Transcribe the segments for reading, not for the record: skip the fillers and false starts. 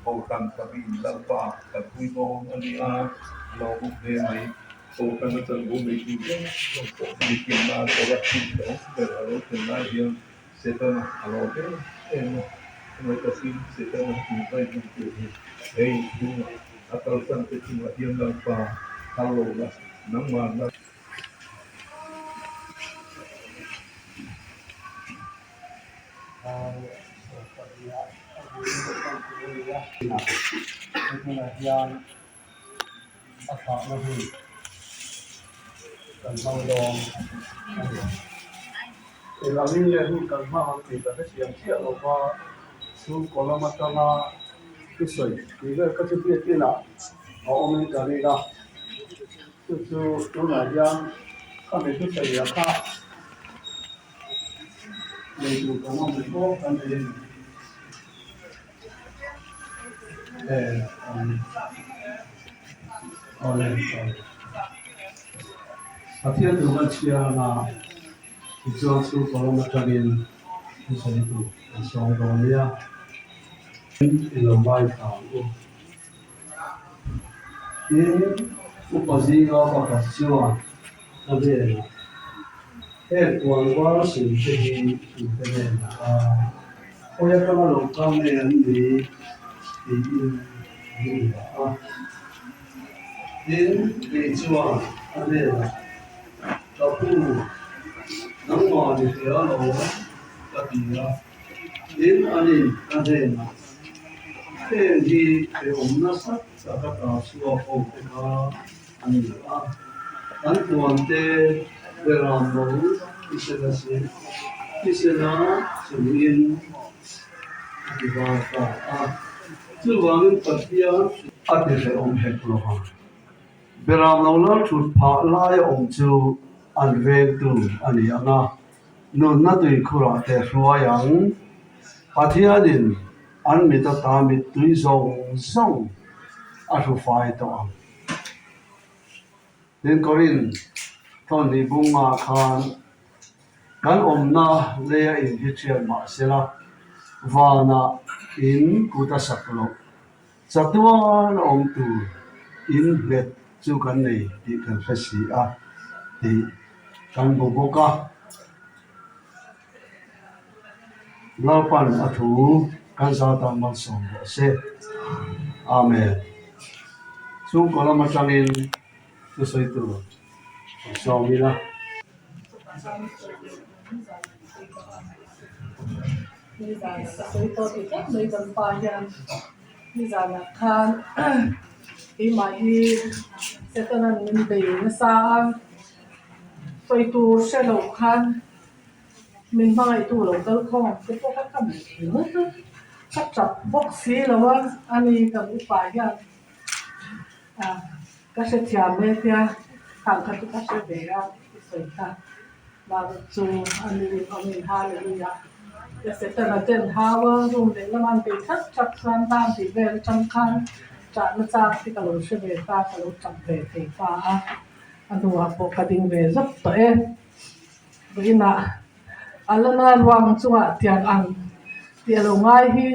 Kohhran pahnihin Lalpa kan pui dawn a ni a, a lawmawm hle mai. Kohhrana chanvo neitu zawng zawng pawh hi mitin a corruption te awm ber a lo thlen lai hian Setana a lawm em em a, chumai takin Setana invite na tur hi he inchhungah a kalsan te chungah hian Lalpa thar lo la, nangmah Lal. Hian a thlahna hun kan hmang dawn a ni. Eng angin nge hun kan hmang ang tih ka hrethiam chiah lo va, chhungkaw lam atanga thusawi tih vel kha chu biakin ah a awmin ka ring a, chu chu tunah hian khami thusawi ah kha nei tur kan awm rih bawk a ni. Pathian tur kan chhiar anga tichuan chhungkaw lam atangin thusawi tur kan sawm dawn nia. I lo ngaithla ang u. Tin, upa zinga pakhat chuan a hnenah, Heng puan var sin te hi tute hnenah a khawi atanga lo kal nge an ni? tiin min dah a. Tin, kei chuan a hnenah, Ka pu, nangmah ni hle alawm, ka ti a. Tin, anin a hnenah, Heng hi hrehawm nasa taka ta chhuak ho te kha a ni a, an puante beram lo thisena si thisena chungin a ti var ta a. Chuvangin Pathian a ti hrehawm hek lo ang. Beram lo lal thut phah laia awm chu an vengtu a ni ang a, nunna tuikhurah te hruai ang. Pathianin an mit ata mittui zawng zawng a hru fai tawh ang. Tin, Korin thawnhnih bunga khan kan awmna leia in hi thian mah sela, vanah in kut a sak loh. Chatuan a awm tur in nghet chu kan nei tih kan hre si a tih kan hmu bawk a. Lalpan a thu kan zata malsawm rawh se. Amen. Chhungkaw lam atangin thusawi tur an sawm ila. Nizanah ka sawi tawh ti tlat mai kan pa hian nizanah khan keimah hi Setanan min bei nasa a, sawi tur hre loh khan min hmangaihtu lo kal khawm te pawh kha ka hmu thei ngawt a, ka tap bawk si lo a, ani kan upa hian ah ka hrethiam e tia khang kha chu ka hre ve a i sawi kha. Mah chu a ni awm in Hallelujah. Ka Setana ten hau a, room leh lama an bei thak thak chuan dan tih vel atang khan ṭahna chak hi ka lo hre ve ta, ka lo ṭap ve thei ta a, a hnuah pawh ka ding ve zawk tawh e. Vawiinah Alana ruang chungah tiang ang tih a lo ngai hi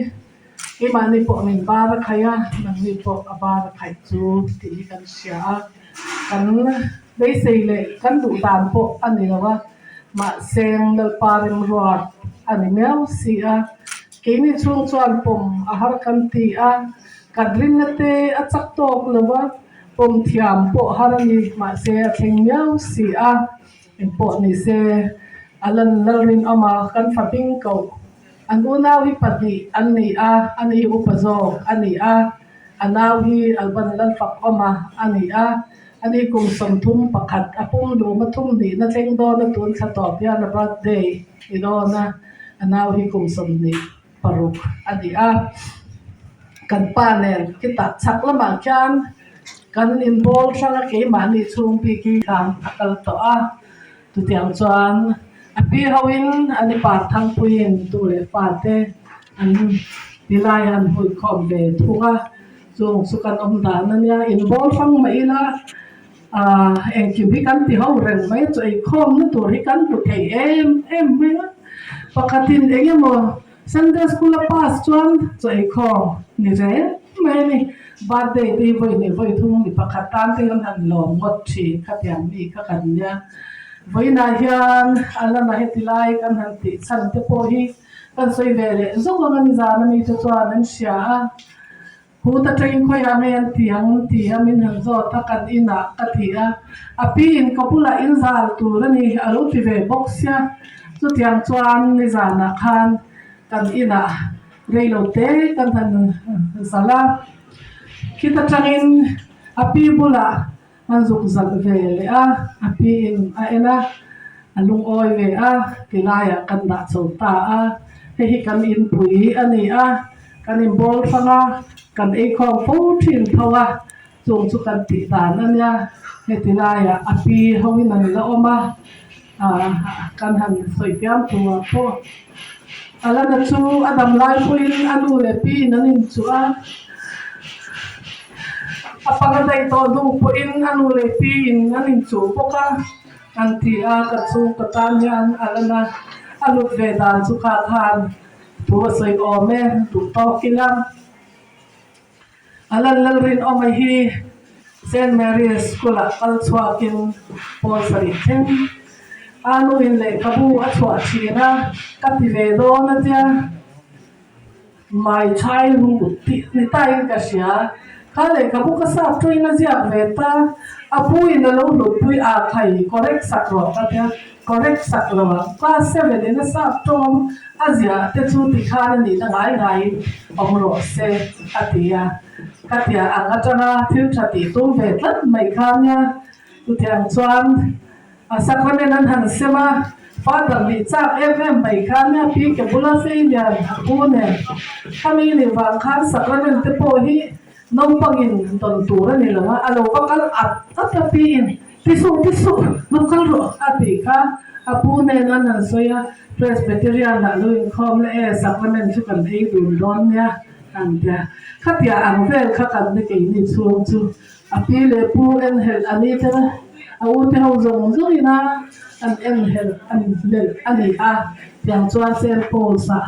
keimahni pawh min bar a khaih a, nangni pawh a bar a khaih chu tih hi kan hria a, kan beisei leh kan duh dan pawh a ni lo a, mahse Lalpa remruat a ni miau si a, keini chhung chuan pawm a har kan ti a, kan rinna te a chak tawk lo a, pawm thiam pawh har a ni, mahse a thleng miau si a. Engpawh ni se, a lan lalrinawm a, kan fa hming koh. An unau hi pahnih an ni a, ani hi upa zawk a ni a, a nau hi Alban Lalfakawma a ni a, ani kum 31 a pum luma thum nihna thleng dawn a tun thla tawp hian a birthday ni dawn a, a nau hi kum 26 a ni a. Kan pa nen khitah chhak lamah khian kan inbawl hrang a, keimahni chhung bik hi khan a kal tawh a, chutiang chuan a pi hoin an i par thangpuiin tu leh fate an ti lai a an hui khawm ve thung a, chung chu kan awm dan a nia, inbawl hrang mah ila ahh engkim hi kan ti ho reng mai a, chaw eikhawmna tur hi kan hmu thei em em mai a, pakhatin eng emaw Sunday school a pass chuan chaw eikhawm ni reng. mai a ni. Birthday te hi vawi hnih vawi thum mi pakhat tan te hian han lawm ngawt thin khatiang mi kha kan nia. Vawiinah hian a lana heti lai kan han tih chhan te pawh hi kan sawi ve leh zawk ang a ni zan ami te chuan an hria a. Kut atangin khawiah nge an ti ang ti a min han zawt a, kan inah ka ti a, a pi in ka bulah in zal tur a ni a lo ti ve bawk sia, chutiang chuan nizanah khan kan inah reilo te kan han zal a, khit atangin a pi bulah an zuk zalh ve leh a, a pi in a en a, a lungawi ve a, tilaiah kan dah chho ta a, hei hi kan inpui a ni a, kan inbawl hrang a, kan eikhawm fo thin tho a, chung chu kan tih dan a nia, heti laiah a pi hoin an la awm a, ah kan han sawi fiam tur ah pawh a la na chu a dam lai pawhin a nu leh pi in an inchuh a, a panga daih tawh hnu pawhin a nu leh pi in an inchuh bawk a an ti a, ka chhungkaw tan hian a la na a lut ve dan chu kha khan thu a sawi awm e duh tawk ila. A lan lal rinawma hi Saint Mary's School-ah kal chhuakin pawl sarih thleng a nuin lehkhabu a chhuah thin a, ka ti ve dawn a tia My childhood tih ni tain ka hria. Kha lehkhabu ka sap tuin a ziak ve ta, a puin a lo hlutpui a khai correct sak rawh ka tia, correct sak lo ang class seven in a sap tawng a ziah te chu tikhan a nihna ngai ngaiin awm rawh se a ti a, ka tia ang atanga thil tha tih tum ve tlat mai kha nia chutiang chuan a sacrament an han sem a, father nih chak em em mai kha nia pi ke bula sei lian a pu nen khami nih vang khan sacrament te pawh hi naupangin dawn tur a ni lo a, a lo va kal at at a piin Ti suh, ti suh, lo kal rawh a tih kha a pu nen an han sawi a, Presbyterian ah lo inkhawm la e, sacrament chu kan ei dun dawn nia an ti a. Khatia ang vel kha kan ni keini chhung chu a pi leh pu en helh a ni te a u te ho zawng zawng ina an en helh an melh a ni a, tiang chuan Saint Paul's ah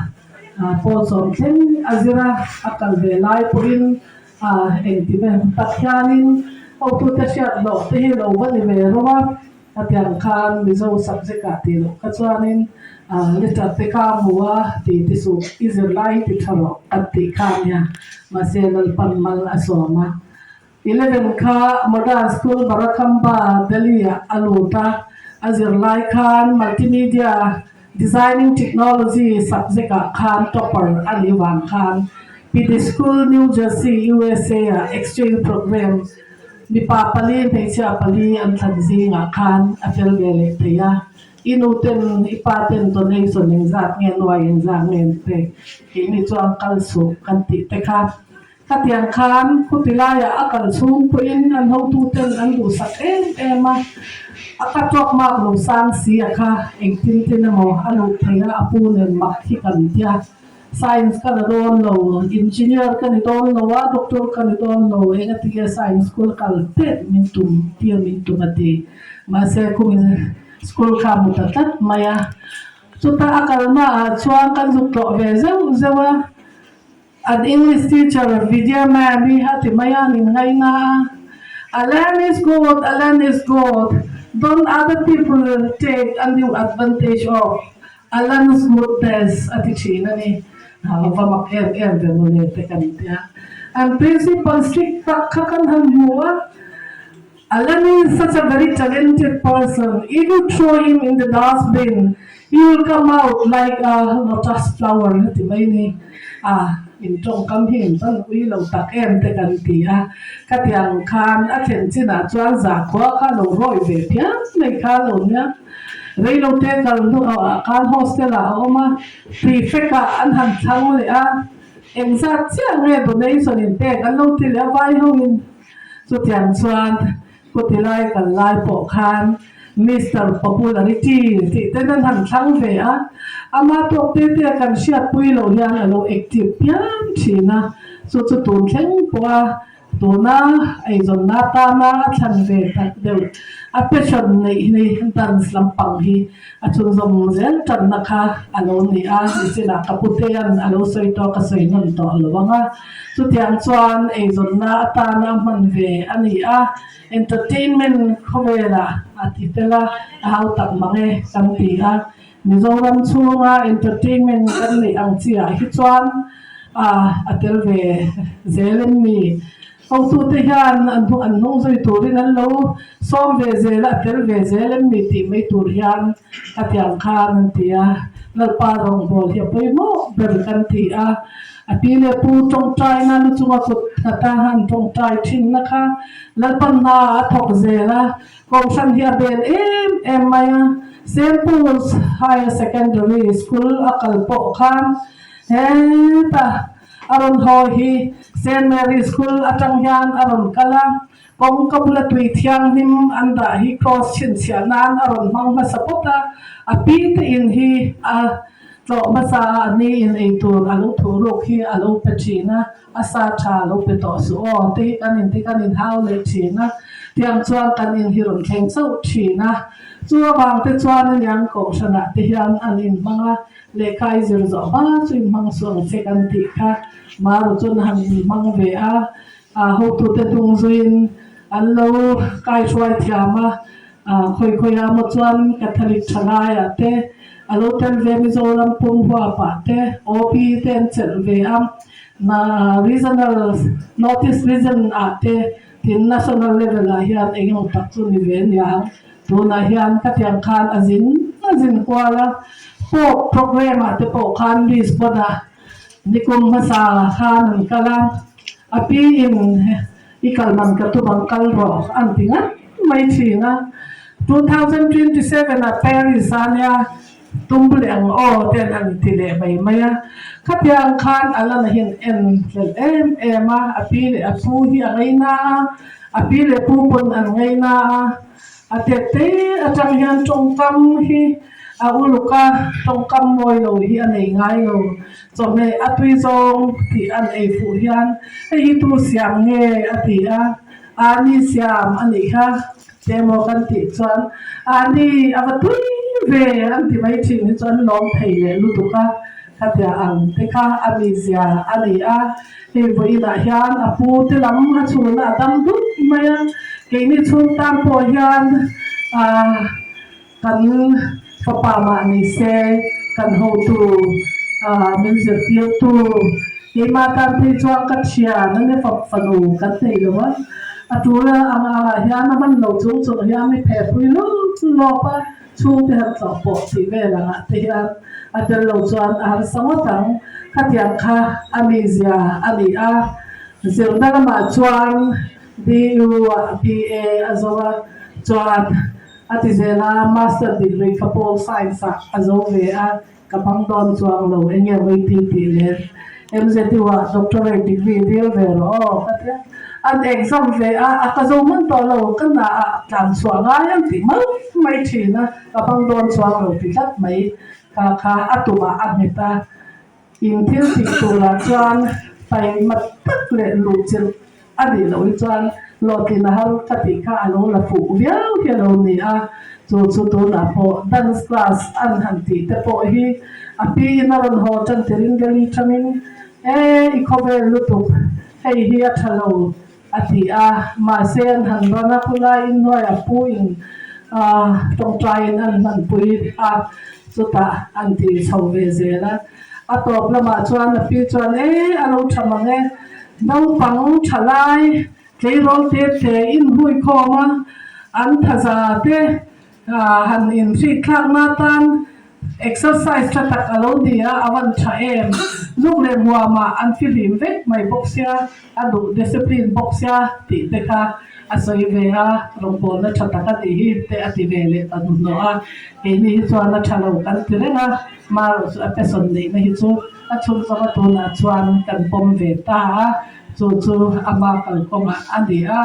Paul sawm thleng a zir a, a kal ve lai pawhin A engti ber Pathianin hotute hriat loh te hi lo va ni ve rawh a, hetiang khan Mizo subject ah tih loh kha chuanin letter te kha a hmu a ti ti suh i zirlai hi ti tha rawh kan tih kha a nia, mahse Lalpan mal a sawm a. 11 kha Modern School Barakhamba Delhi ah a lut a, a zirlai khan Multimedia Designing Technology subject ah khan topper a nih vang khan Pitt School, New Jersey, USA ah exchange program mipa pali hmeichhia pali an thlan zingah khan a fel ve leh thei a. I nu ten i pa ten donation engzat nge nuai engzat nge an pek keini chuan kal suh kan tih te kha Khatiang khan khuti laiah a kal chhung pawhin an hotuten an duhsak em em a, a ka tawk mak lo sang si a kha engtin tin emaw a luh thei a, a pu nen mak hi kan tia. Science ka la dawn lo, engineer ka ni dawn lo a, doctor ka ni dawn lo, engatinge science school kal pek min tum tir min tum a ti. Mahse kumin school kha a hmu ta tlat mai a, chutah a kalnaah chuan kan zuk tlawh ve zeuh zeuh a. An English teacher Vidya ma'am hi a ti mai a, an inngaina a, Alan is good, Alan is good, don't other people take undue advantage of Alan's goodness a ti thin a ni. A va mak em em ve mawle te kan ti a. An principal strict tak kha kan han hmu a, Alan is such a very talented person, if you throw him in the dustbin, he will come out like a lotus flower a ti mai ni. A, in tawngkam hi in van ui lo tak em te kan ti a, khatiang khan a thlen chinah chuan zahkhua kha lo rawi ve phian mai kha lo nia. Reilote kal hnuah khan hostel ah a awm a, prefect ah an han thlang leh a, engzat chiah nge donation in pek an lo ti leh a vai ho in. Chutiang chuan khuti lai kal lai pawh khan Mister Popularity tih ten an han thlang ve a, ama tawk te te a kan hriatpui loh hian a lo active pian thin a, chu chu tun thleng pawh a. Tuna eizawnna atana a thlan ve tak deuh a passion neih hi dance lampang hi a chhunzawm zel tanna kha a lo ni a, nichinah ka putea'n a lo sawi tawh ka sawi nawn tawh lo ang a. Chutiang chuan eizawnna atana hman ve a ni a, entertainment khawvelah a ti tel a, a hau tak mang e kan ti a. Mizoram chhunga entertainment kan neih ang chiah hi chuan a tel ve zel em mi? Hotute hian an an hnung zui turin an lo sawm ve zel a, a tel ve zel em mi tih mai tur hian a tiang khan an ti a, Lalpa rawngbâwl hi a pawimawh ber kan ti a, a pi leh pu tawngtaina lu chunga kut nghata an tawngtai thinna kha Lalpa hna a thawk zel a, Kohhran hi a bel em em mai a, Saint Paul's Higher Secondary School a kal pawh khan heta a rawn haw hi Saint Mary School atang hian a rawn kal a, kawngka bula tui thianghlim an dah hi cross chhinchhiah nan a rawn hmang hmasa pawt a, a pi te in hi a tlawh hmasa a, a ni in eitur a lo thuh ruk hi a lo pe thin a. A sa tha lo pe tawh suh aw te hi kan in te kan in hau leh thin a, tiang chuan kan in hi rawn thleng chauh thin a. Chu avang te chuan aniang kohhranah te hian an in hmang a, lehkha i zir zawh hma chu in hmang suh ang che kan tih kha Maru chuan a han in hmang ve a, a hotute hnung zuiin an lo kaihruai thiam a, khawi khawi ah maw chuan Catholic thalaiah te a lo tel ve Mizoram pum huapah te OP te an chelh ve a. Na regional North East region ah te tin national level ah hian eng emaw tak chu ni ve aniang. Tunah hian ka tiang khan a zin a zin kual a, pawp program ah te pawh khan list pawn a nikum hmasa khan an kal a, a pi in i kal man ka tum ang kal rawh an ti ngat mai thin a. 2027 ah Paris ah nia Tum leh ang aw te an han ti leh mai mai a. Khatiang khan a lan hian en hlelh em em a, a pi leh a pu hi a ngaina a, a pi leh pu pawn an ngaina a, a tete atang hian tawngkam hi a uluk a, tawngkam mawi lo hi a nei ngai lo. Chawhmeh a tui zawng tih an ei fuh hian hei hi tu siam nge a ti a, a ni siam a nih kha. Emaw kan tih chuan ani a va tui ve an ti mai thin hi chuan lawm thei leh lutuk a, khatia ang te kha a mizia a ni a, hei vawiinah hian a pu te lam a chhunna a dam dup mai a, keini chhung tan pawh hian ah kan fapa mah ni se kan hotu ah min zirtirtu keimah tan phei chuan ka thian a ni fap fanu kan nei lo a, a tul ang angah hian a hman lo chung chung hian mi phehpui lawp lawp a, chhungte han tlawh pawh tih vel angah te hian a tel lo chuan a harsa ngawt ang, khatiang kha a mizia a ni a, zirna lamah chuan BU ah BA a zo a chuan. A ti zel a, Master degree ka Pol Science ah a zo ve a, ka bang dawn chuang lo, eng nge vawi ti tih leh MZU ah Doctorate degree dil ve rawh aw ka ti a, an exam ve a, a ka zo hman tawh lo, ka hna ah tlan chhuah ngai ang tih mai mai thin a, ka bang dawn chuang lo ti tlat mai kha kha a tumah a nghet a. In thil tih turah chuan taima tak leh luh chilh a nih loh hi chuan hlawhtlin a har ka tih kha a lo la fuh viau hi a lo ni a, chu chu tunah pawh dance class an han tih te pawh hi a pi in a rawn haw tan tirin Delhi tangin e i khawvel lutuk hei hi a tha lo a ti a, mahse an han run a khulai in hnuaiah pu in tawngtaiin an hmanpui a, chutah an ti chho ve zel a, a tawp lamah chuan a pi chuan e a lo tha mang e, naupang tha lai tleirawl te te inhui khawm a, an thaza te han inhrik thlakna atan exercise tha tak a lo ni a, a van tha em? Zuk leh hmuamah an fihlim vek mai bawk sia, a duh discipline bawk sia tih te kha a sawi ve a, rawngbawlna tha tak a nih hi te a ti ve leh ta hnuhnawh a, keini hi chuan a tha lo kan ti reng a, marawh chu a passion neihna hi chu a chhun zawng a tunah chuan kan pawm ve ta a, chu chu ama kalkawngah a ni a,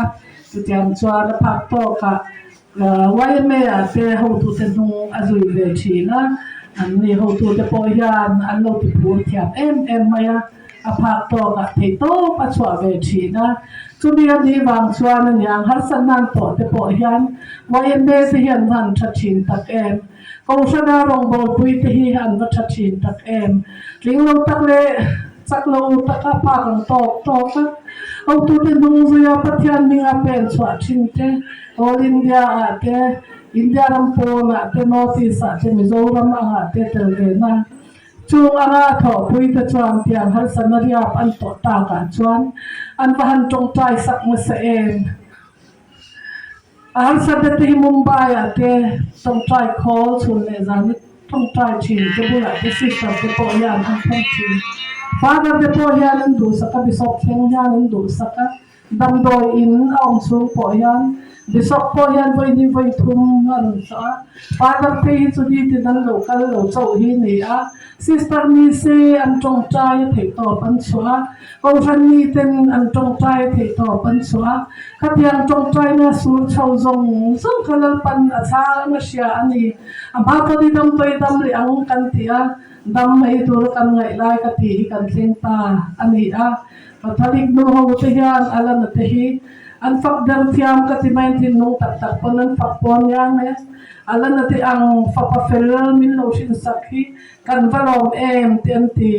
chutiang chuan a phak tawkah YMA ah te hotute hnung a zui ve thin a, an ni hotute pawh hian an lo ti phur thiam em em mai a, a phak tawkah theihtawp a chhuah ve thin a. Chumi a nih vang chuan a niang harsatna an tawh te pawh hian YMA te hi an va han tha thin tak em. Kohhrana rawngbawlpui te hi an va tha thin tak em. Tling lo tak leh chak lo taka phak ang tawk tawk a, hotute hnung zuia Pathian hminga pen chhuah thin te, All India ah te, India ram pawnah te, North East ah te, Mizoram angah te tel ve na. Chung anga thawhpui te chuan tiang harsatna riap an tawh takah chuan an va han tawngtai sak nasa em. A harsatna te hi Mumbai ah te tawngtai khawl chhun leh zan tawngtai thin te bulah te sister te pawh hian an thawn thin. Father te pawh hian an duhsak a, bishop thleng hian an duhsak a. Damdawi in a awm chhung pawh hian Bishop pawh hian vawi ni vawi thum a rawn tlawh a, Father phei hi chu nitin an lo kal lo chauh hi ni a, Sister ni se an tawngtai a theih tawp an chhuah a, Kohhran mi ten an tawngtai a theih tawp an chhuah a, khatiang tawngtaina sur chho zawng zawng kha Lalpan a chhang a hria a ni. A hma pawh ni damdawi dam leh ang kan ti a, dam mai tur kan ngaih lai ka tih hi kan thleng ta a ni a. Catholic nu ho te hian a la na te hi an fak der thiam ka ti mai thinlung tak tak pawn an fak pawn nia nge a la na te ang fapa fel min lo hrin sak hi kan va lawm em te an ti.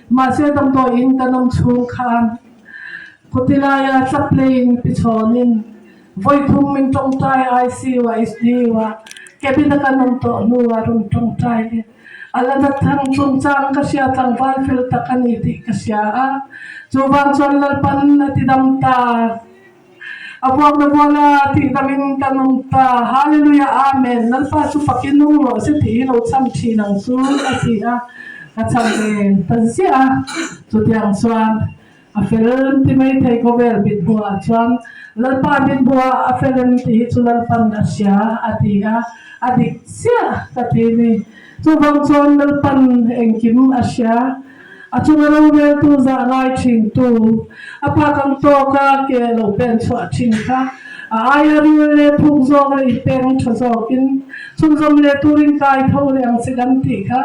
Mahse damdawi in kan awm chhung khan khawtilaia chaplain pichhawnin vawi thum min tawngtai ICU ah HDU ah cabin a kan awm tawh hnuah rawn tawngtai le. A la na thang chungchang ka hria tlangval fel tak a ni tih ka hria a, chuvang chuan Lalpan a ti dam ta. A vuakna buala tih damin kan awm ta. Hallelujah Amen Lalpa chu fakin nung rawh se tih hi lo cham thin ang chu a ti a, ka cham ve ta ziah a, chutiang chuan A fel ti mai thei khawvel mit buah chuan Lalpa mit buah a fel em tih hi chu Lalpan a hria a ti a, a dik chiah ka ti ni. Chuvang chuan Lalpan engkim a hria, a chunga roreltu zah ngai thintu, a phak ang tawka ke lo pen chhuah thin kha a aia ril leh phuk zawk leh i peng tha zawkin chhunzawm leh turin kai tho leh ang che kan tih kha.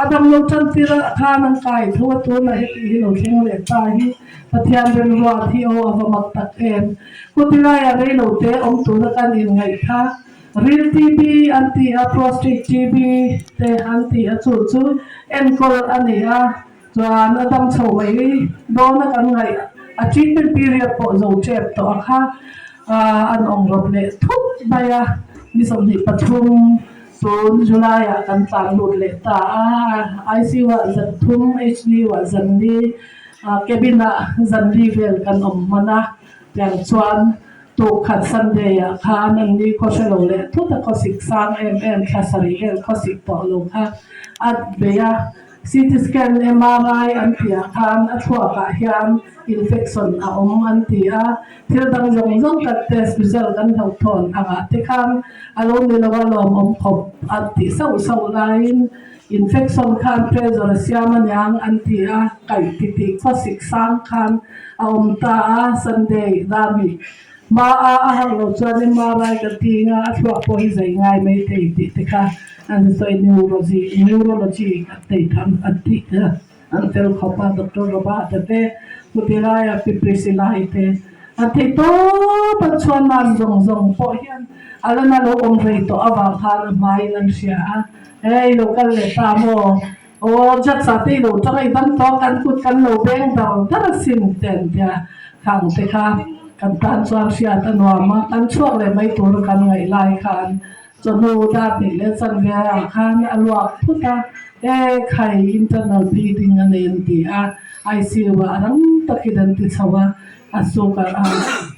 A dam lo tan tir a khan an kai tho a tunah heti hi lo thleng leh ta hi Pathian remruat hi aw a va mak tak em. Kutilaiah reilo te awm tura kan inngaih kha Ril TB an ti a, Prostate TB te an ti a chu chu enkawl a ni a, chuan a dam chho mai dawn a kan ngaih a treatment period pawh zo tep tawh a kha an awm rawp leh thup mai a, ni 23. Tun July ah kan tlan lut leh ta a, ICU ah zan thum, HDU ah zan li, cabin ah zan li vel kan awm hman a, tiang chuan tuk khat Sunday ah khan an ni khaw hre lo leh thut a khawsik sang em em thla sarih vel khawsik tawh lo kha a bei a. CT scan, MRI an tih ah khan a thluak ah hian infection a awm an ti a, thil dang zawng zawng kan test result kan hlauhthawn ang ah te khan a lo ni lo a lawmawm khawp an tih sauh sauh laiin infection khan pressure a siam aniang an ti a, kaih ti tih khawsik sang khan a awm ta a, Sunday dami Hma a a harh loh chuan MRI kan ti anga a thluak pawh hi zai ngai mai thei tih te kha an sawi neurology neurology kan nei tham an tih kha an fel khawp a Doctor Robert a te Kutilaia Pi Priscilla i te an theih tawp an chhuan nan zawng zawng pawh hian a la na lo awm rei tawh avang khan a hmaiin an hria a hei lo kal leh ta maw Aw, Jacksa te i lo tang a, i dam tawh a, kan kut kan lo beng dar dar asin te an tia. Khang te kha kan tan chuan hriat a nuam a, kan chhuak leh mai tur a kan ngaih lai khan chawhnu dar hnih leh chanve ah khan a luak phut a, e khai internal bleeding a nei an ti a, ICU ah a rang takin an ti chho a, a sugar a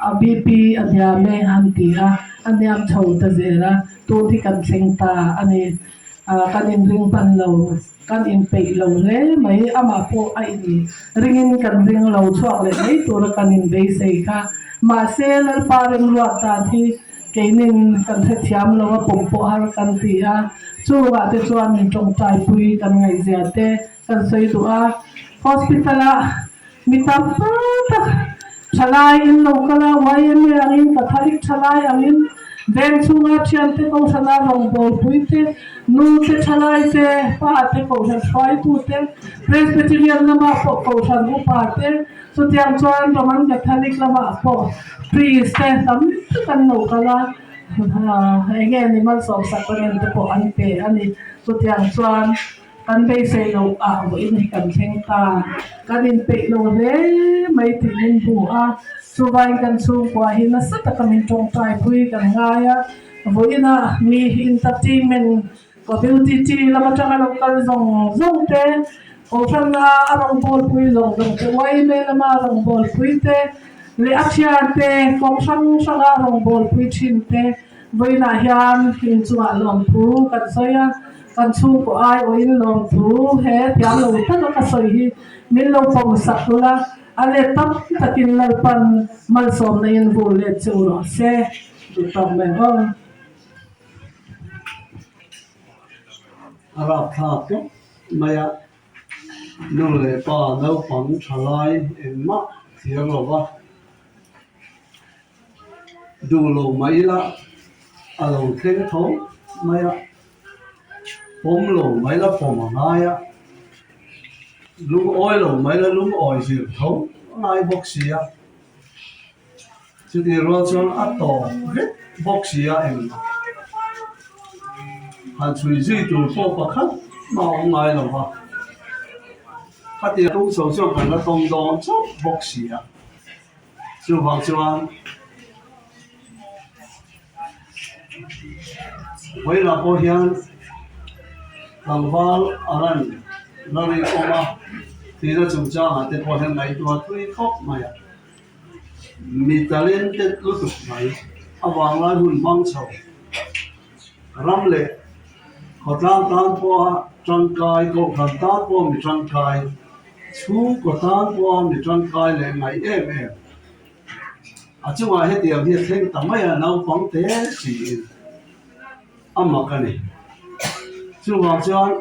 a BP a hniam e an ti a, a hniam chho ta zel a, tun hi kan thleng ta a ni. Kan inring hman lo, kan inpeih lo hle mai. Amah pawh a in ringin kan ring lo chhuak leh mai tura kan inbeisei kha. Mahse, Lalpa remruat dan hi keinin kan hrethiam lo a, pawm pawh har kan ti a. Chungah te chuan min tawngtaipui kan ngaihzia te kan sawi duh a. Hospital-ah mi tam tak thalai in lo kal a, YMA angin, Catholic thalai angin, veng chhunga thiante kohhrana rawngbawlpui te, nu te thalai te, pa te kohhran hruaitu te, Presbyterian lama pawh kohhran upa te. Chutiang chuan Roman Catholic lamah pawh priest te tam tak an lo kal a, eng nge ni malsawm sacrament te pawh an pe a ni. Chutiang chuan kan beisei loh ah vawiin hi kan thleng ta. Kan inpeih lo hle mai tih min hmu a, chuvangin kan chhungkua hi nasa taka min tawngtaipui kan ngai a, vawiina mi entertainment Community lam atanga lo kal zawng zawng te, Kohhran a a rawngbawlpui zawng zawng te, yma lama a rawngbawlpui te leh a thian te, kawng hrang hranga a rawngbawlpui thin te vawiinah hian inchungah lawmthu kan sawi a, kan chhungkaw aiawhin lawmthu he thiam lo taka ka sawi hi min lo pawm sak ula, a let tam takin Lalpan malsawmna in vur let che u rawh se, duh tawk mai ang. A rapthlak tawp mai a, nu leh pa naupang tha lai engmah thlir lo va, duh lo mai ila a lo thleng tho mai a, pawm lo mai la pawm a ngai a, lungawi lo mai la lungawi zir tho a ngai bawk si a. Chutih rual chuan a tawp vek bawk si a eng han chhui zui tur pawh pakhat mah a awm ngai lo va, khatiang tum chho chuan kan la tawng dawn chauh bawk si a, chuvang chuan vawilah pawh hian tlangval a lan la rinawm a, thihna chungchangah te pawh hian ngaihtuah thui khawp mai a. Mi talented lutuk mai avanglai hun hmang chho ram leh khawtlang tan pawha tangkai, kohhran tan pawha mi tangkai, chhungkaw tan pawha mi tangkai leh ngaih em em. A chungah hetiang hi a thleng ta mai a, naupang te siin a mak a ni. Chuvang chuan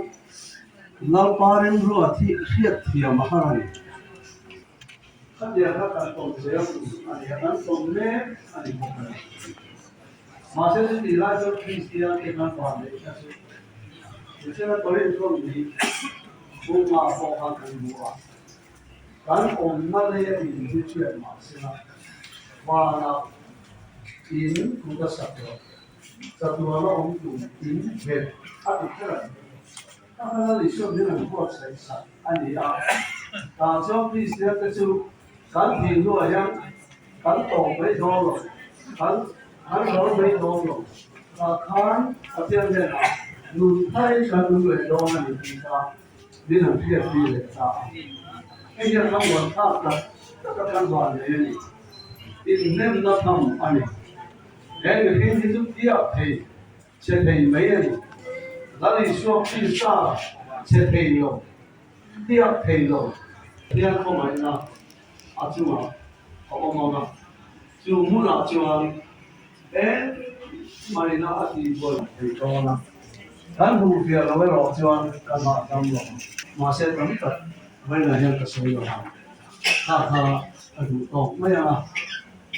Lalpa rimrua thi hriat thiam a har a ni. Khatiang kha kan tawm zel tur a ni a, kan tawm mek a ni bawk a ni. Mahse chutih lai chuan Kristian te kan van leh kha chu Pathian a Korinth nih bunga pawh khan kan hmu a, kan awmna lei a in hi hriat mahsela vanah in kut a sak loh, chatuana awm tur in nghet a ti kher a ni. Ka hmel Isua min an buatsaih sak a ni a, tah chuan Kristian te chu kan thih hnuah hian kan tawp mai dawn lo, kan kan ral mai dawn lo, tah khan Pathian hnenah nun tharin kan nung leh dawn a ni tih kha min han hriatpui leh ta a. Hei hian kan uanthlak tak tak a kan van nei a ni, inhnemna tham a ni. He mihring hi chu piak thei Che thei mai a ni. Lal Isua Krista che thei lo, tiak thei lo hian khawngaihna a chungah a awm ang a, chu hmunah chuan engmahina a tihbuai thei dawn a. Kan hmuh fiah lo erawh chuan kan hahdam lo ang. Mahse tam tak vawiinah hian ka sawi lo ang. Kha kha a duh tawk mai ang a,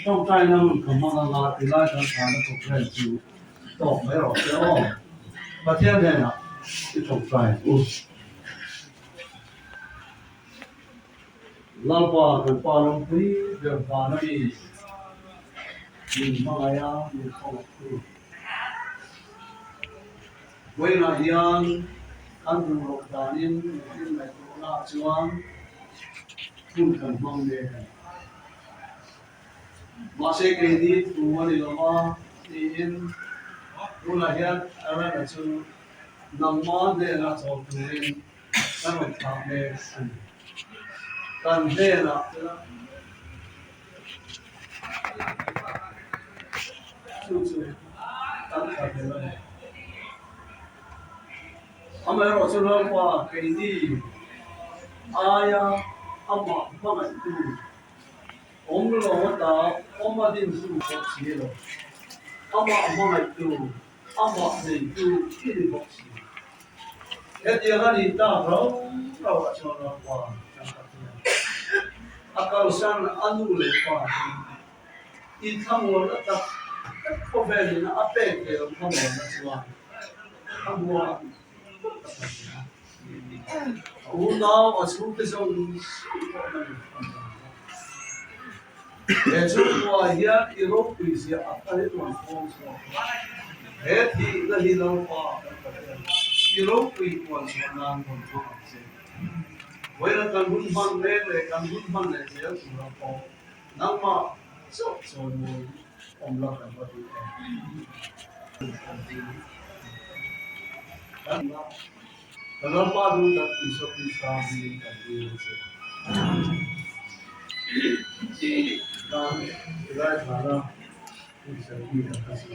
tawngtaina hun ka hmang ang a, tilai kan thahna programme chu. Tawk mai rawh se aw. Pathian hnenah i tawngtai u. Lalpa kan Pa ropui ber vana mi min hmangaih a min khawngaih tu. Vawiinah hian kan duh loh danin mihring ngaihtuahnaah chuan hun kan hmang mek a ni. Mahse keini thu a ni lo va tiin tunah hian Aaron-a chu nangma hnena chawl turin ka rawn thlah mek a ni. Kan hnenah chu chu kan thlah tel a ni. Amaherawhchu Lalpa keini aia amah hmangaihtu Awm lo a ta, awm a din tu bawk si lo. Amah hmangaihtu, amah neitu i ni bawk si. Hetiang a nih tak rau rau ah chuan Lalpa kan Pathian a kalsan a nu leh pa hi i thlamuan a tak tak khawvelin a pek ve lo thlamuanna chuan thlamuan tak a Pathian a unau a chhungte zawng zawng pawh na ni. He chhungkua hian i ropui zia a tarin rawn fawm chhuak a, he thihna hi Lalpa kan Pathian i ropui puan chhuah nan rawn hmang ang che. Vawiina kan hun hman mek leh kan hun hman leh zel tura pawh nangmah chauh chawimawi awm la kan va duh em. Kan Lalpa duh tak Isua Krista hmingin kan dil a che. Kan tilai thlana insawi kan hre si.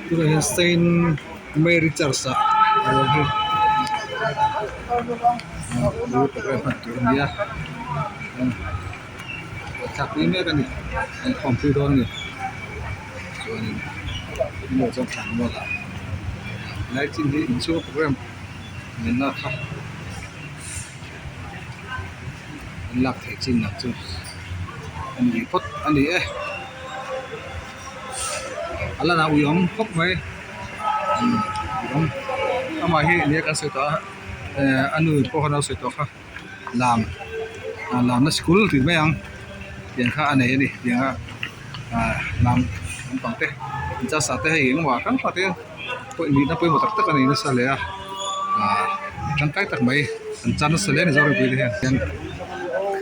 Tunah hian Saint Mary Church ah a awm hi program hman tur a nia thlakpui mek a ni an khawmpui dawn a ni chuanin maw chuan thlan mual ah helai chin hi inchhung a program ngenna kha an lak theih chin lah chu a ni phawt a ni e a lan ah ui awm khawp mai ui awm amah hi nia kan sawi tawh a eh a nu pawh khan a lo sawi tawh kha lam lamna sikul tih mai ang tiang kha a nei a ni tiang a ah lam lampang te chasa te hei engemaw hrang hrang te nihna pawimawh tak tak a nei nasa hle a ah tangkai tak mai an chan nasa hle a ni Zoram mipui te hian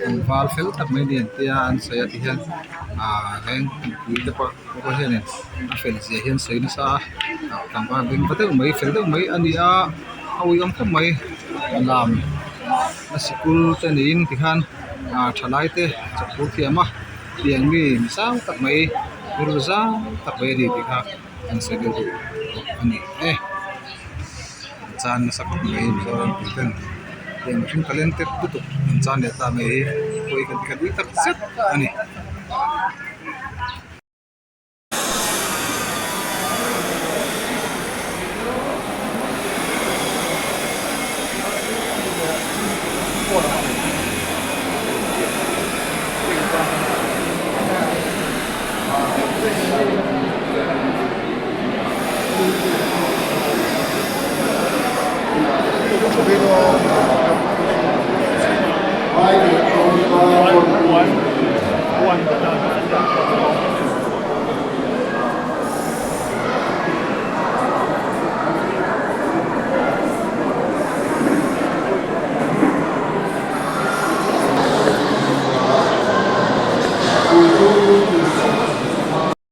an val fel tak mai a ni an tia an sawi a ti hian ah reng mipui te pawh pawh hianin a fel zia hi an sawi nasa a tlangval beng va deuh mai fel deuh mai a ni a a uiawm khawp mai lam a sikul te niin tikhan ah thalai te chawhpur thiam a tiang mi zau tak mai rilru zau tak mai a ni tih kha an sawi deuh duh bawk a ni e an chan nasa khawp mai Mizoram pui ten tiang mihring talented lutuk an chan leh ta mai hi pawi kan ti khat ui tak zet a ni. 1 1.